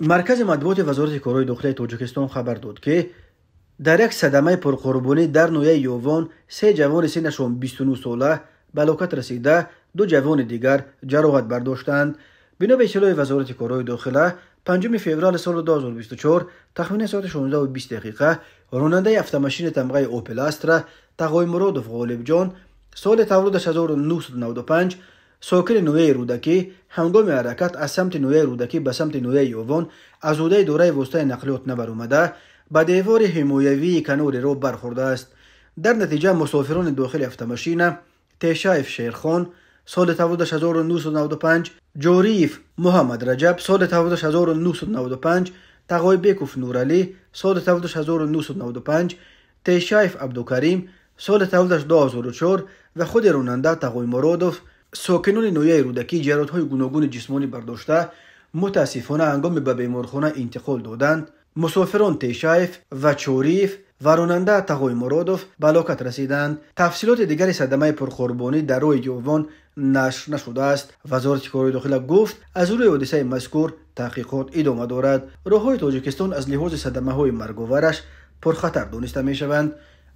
Маркази матбуоти Вазорати корҳои дохилаи Тоҷикистон хабар дод, ки дар як садамаи пурқурбонӣ дар ноҳияи Ёвон се ҷавони синнашон 29 сола ба ҳалокат расида, ду ҷавони дигар ҷароҳат бардоштанд. Бино ба иттилои Вазорати корҳои дохила, 5 феврали соли 2024 тахминан соати 16:20 дақиқа ронандаи автомашини тамғаи Опел Астра Тағоймуродов Ғолибҷон, соли таваллудаш 1995, сокини ноҳияи Рӯдакӣ, ҳангоми ҳаракат аз самти ноҳияи Рӯдакӣ ба самти ноҳияи Ёвон аз ҳудаи дораи воситаи нақлиёт набаромада, ба девори ҳимоявии канори роҳ бархӯрдааст. Дар натиҷа мусофирони дохили автомашина Тешаев Шерхон, соли таваллудаш 1995, Ҷориев Муҳаммад Раҷаб, соли таваллудаш 1995, Тағойбеков Нуралӣ, соли таваллудаш 1995, Тешаев Абдукарим, соли таваллудаш 2004 ва худи ронанда Тағоймуродов, сокинони ноҳияи Рӯдакӣ, ҷароҳатҳои гуногуни ҷисмонӣ бардошта, мутаассифона ҳангоми ба беморхона интиқол доданд, мусофирон Тешаев ва Чориев ва ронанда Тағоймуродов ба ҳалокат расиданд. Тафсилоти дигари садамаи пурқурбонӣ дар роҳи Ёвон нашр нашудааст. Вазорати корҳои дохила гуфт, аз рӯи ҳодисаи мазкур таҳқиқот идома дорад. Роҳҳои Тоҷикистон аз лиҳози садамаҳои марговараш пурхатар дониста мешаванд.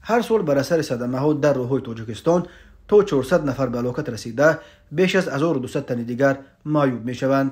Ҳар сол бар асари садамаҳо дар роҳҳои Тоҷикистон то 400 нафар ба ҳалокат расида, беш аз 1200 тани дигар маъюб мешаванд.